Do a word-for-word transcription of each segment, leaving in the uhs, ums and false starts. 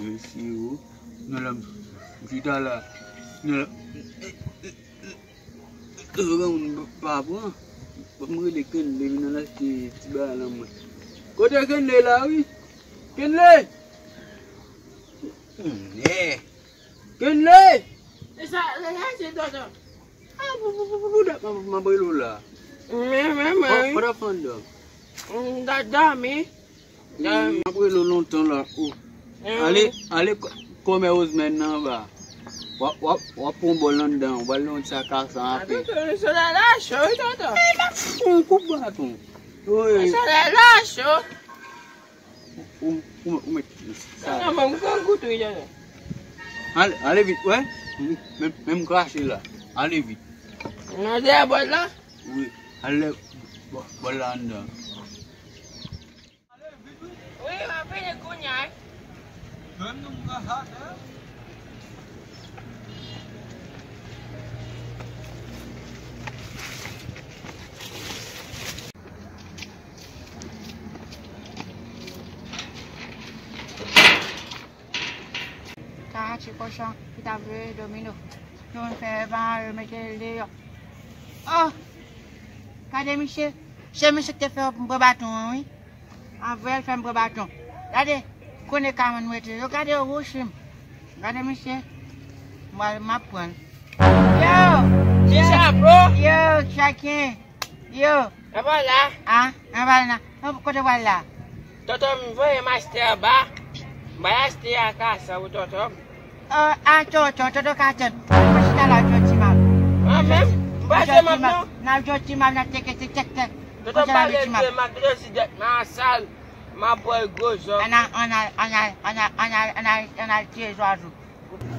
Mesye, o, nan la, m chita la, nan la, e, e, e, e, moun pa pran, m rele Kenley, vin al achte ti bagay lan mwen. Kote Kenley la, wi? Kenley! Nè! Kenley! E sa, sa, sa, se tonton. Ah, pou, pou, pou, pou dat m ap, m ap rele w la. Men, men, men. What, what up, Fanda? M ta dòmi. Dòmi. M ap rele w lontan la. Oh. Men. Ale, ale kò-, kòmè Rosemary nan anba. W ap, w ap, w ap pran bòl anndan. W al nan yon ti akasan apre. Atann, tonton, solèy la cho, wi, tonton. Men m ap fè yon kout baton. Wi. Solèy la cho. Ou, ou, ou met sa. Non, non, mwen, mwen pran gout, wi, Jojo. Ale, ale vit, wè. Men, men m krache la. Ale vit. Nan dèyè bòl la? Wi, ale bò-, bòl la anndan. Wi, m ap vini kounye a. Menm nou m krache atè. Sa a ti kochon ki t ap jwe domino. Yo vin fè epa, yo mete l deyò. Oh! Gade misye. Se misye ki te fè m pran baton an, wi. An vrè, l fè m pran baton. Gade, konnen kòman m rete. Yo gade yo wouch m. Gade misye. M pral, m ap pran l. Yo! Yo! Chapo! Yo, chacun! Yo! Anba la. Ah, anba la. Kote w pral la? Tonton m voye m achte anba. M pral achte akasan pou tonton m. Ah, ah, tonton, tonton ka tann. Mwen chita la, jodi m ap. Mwen menm, m pa se m ap non. N ap jodi m ap nan teke, teke, teke. Tonton m pale byen, m ap dlo si dèt nan sal. M ap bwè gwo zòb. Ann al, ann al, ann al, ann al, ann al, ann al, ann al tiye zwazo.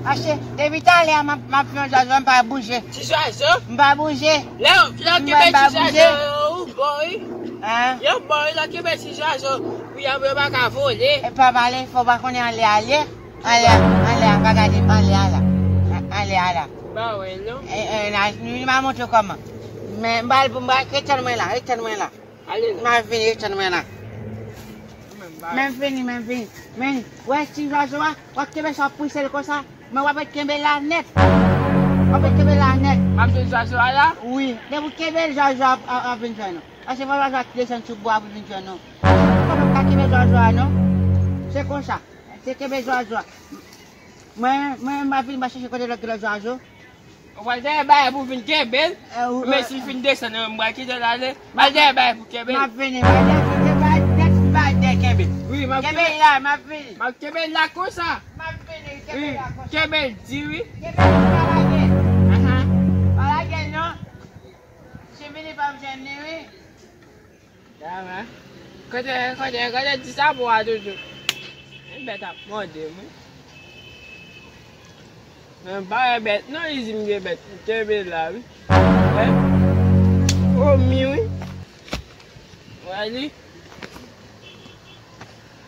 Paske depi talè a m ap, m ap fè yon zwazo, m pa bouje. Ti zwazo? M pa bouje. Lè, lè w kenbe ti zwazo yo, ou bon, wi. Hein? Yo bon, wi, lè w kenbe ti zwazo pou y ap, yo pa ka vole. E pa pale, fò w pa konnen anlè a l ye. Anlè a, anlè a, pa gade m, anlè a la. Anlè a la. Ba wè, non? E, e, la, li m a montre w kòman. Men, m pral, m pral, ret tann mwen la, ret tann mwen la. Ale la. M ap vini, ret tann mwen la. Men m vini, men m vini. Men, wè ti zwazo a, w ap kenbe sa, w ap pouse l konsa, men w ap ret kenbe la nèt. W ap ret kenbe la nèt. M ap jwenn zwazo a la? Wi. Depi w kenbe l, zwazo a ap, ap, ap vin jwenn ou. Paske fò zwazo a desann sou bwa pou l vin jwenn ou. Paske ou pa ka kenbe zwazo a non. Se konsa. Se kenbe zwazo a. Mwen, mwen, m ap vin, m ap chèche kote lòt, lòt zwazo. Ou pral dèyè bay pou vin kenbe l. Men si l fin desann, m pral kite l ale. M al dèyè bay pou kenbe l. M ap vini, m al dèyè, m al dèyè, m al dèyè kenbe. Wi, m ap kenbe l la, m ap vini. M ap kenbe l la konsa. M ap vini, kenbe l la konsa. Kenbe l di wi. Kenbe l, pa lage. Ahan. Pa lage l non. Si vini pa m jwenn li wi. Dama. Kote, kote, kote ti chapo a toujou? Bèt ap mòde m wi. Men pa wè bèt non, li di m gen bèt. M kenbe la wi. Wè. O mi wi. Wè li.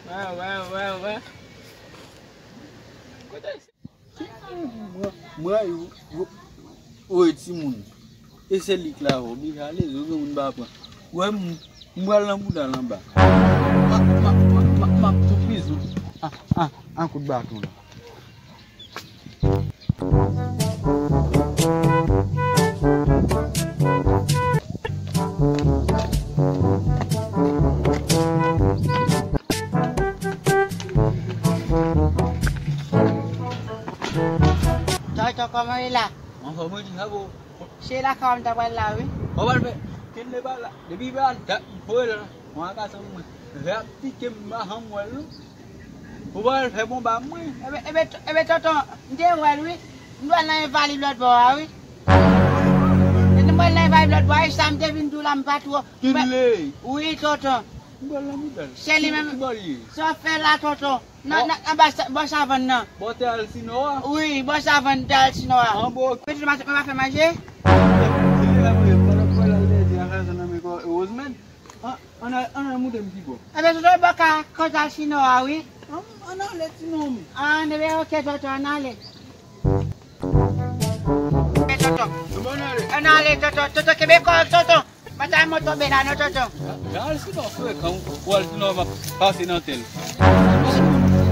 Wè, wè, wè, wè. Kote Mwen, mwen, woy timoun. E se li k la, oblije ale, yo gen moun pa pran. Wè m, m pral nan bouda l anba. M ap, m ap, m ap, m ap, m ap tou prizon. Ah, ah, ah, kout baton la. Tonton, kòman w ye la? Anfòm wi, ti chapo. Se lakay w m ta pral la wi. Ou pral fè, kenbe pa la. Depi pa dat m voye la. Mwen ak asanm mwen. Lè ap pike m pa janm wè l non. Ou pral fè bon ba mwen. Ebe, ebe, ebe tonton, m te wè l wi. M dwe al nan envalid lòt bò a wi. M pral nan envalid lòt bò a, e sa m te vin di w la, m pa twò. Kenley. Wi tonton. M pral nan bouda l. Se li menm. Ki bò l ye? Sa w fè la tonton? Nan, nan, anba sa, bò savann nan. Bò tè Alsinò a? Wi, bò savann tè Alsinò a. An bon. Pitit mwen pa fè manje? Se li la mwen, pandan m pral al pèdi a kazan nan men Rosemary. An, ann al, ann al montre m ki bò. Enben, tonton, bò ka kote Alsinò a, wi. An, ann ale, ti nonm. An, enben, oke, tonton, ann ale. Enben, tonton. Ann ale. Ann ale, tonton. Tonton, kenbe kò w, tonton. Batay mwen tonbe la, non, tonton. Jan Alsinò frekan, ou Alsinò m ap pase nan tèl.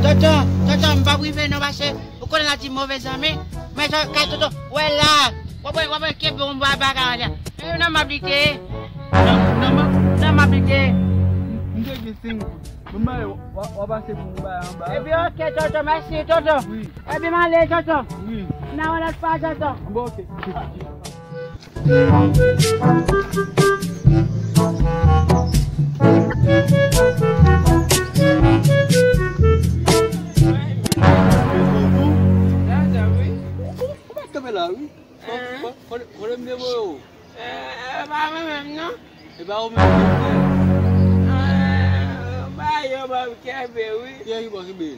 Tonton, tonton, m p ap rive non, paske ou konnen l a di move zanmi. Men kay tonton, wè la. W ap wè, w ap wè kenbe yon bagay la. E nan m ap li te ye. Nan, nan, nan m ap li te ye. M te gen senk goud. Bon, bay, w a, w a pase pou m bay anba. Epi, ok, tonton, mèsi, tonton. Wi. Epi, m ale, tonton. Wi. N a wè lòt fwa, tonton. Bon, ok. Ou pa kanpe la, wi. Fò, fò, fò, fò m devoye w. E pa mwen menm, non. E pa ou menm, non. E, ba yo ban m kenbe, wi. Kiyès ki ba w kenbe?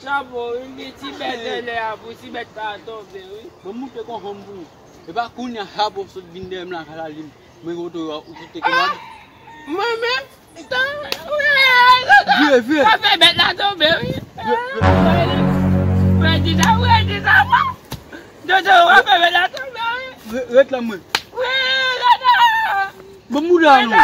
Chapo, wi, m gen ti bèt anlè a pou ti bèt pa tonbe, wi. Ban m moute konfòm pou ou. E pa kounye a chapo sot vin dèyè m la, ka la li m. Mwen kote ou, ou kote kòmand. Mwen menm? Vye, vye. Sa fè bèt la tonbe, wi. Vye, vye. Frè di sa, frè di sa, wa. Dodo, w ap fè bèt la tonbe, wi. Re-, ret la, mwen. Wi, dodo. Bon, mouda, non.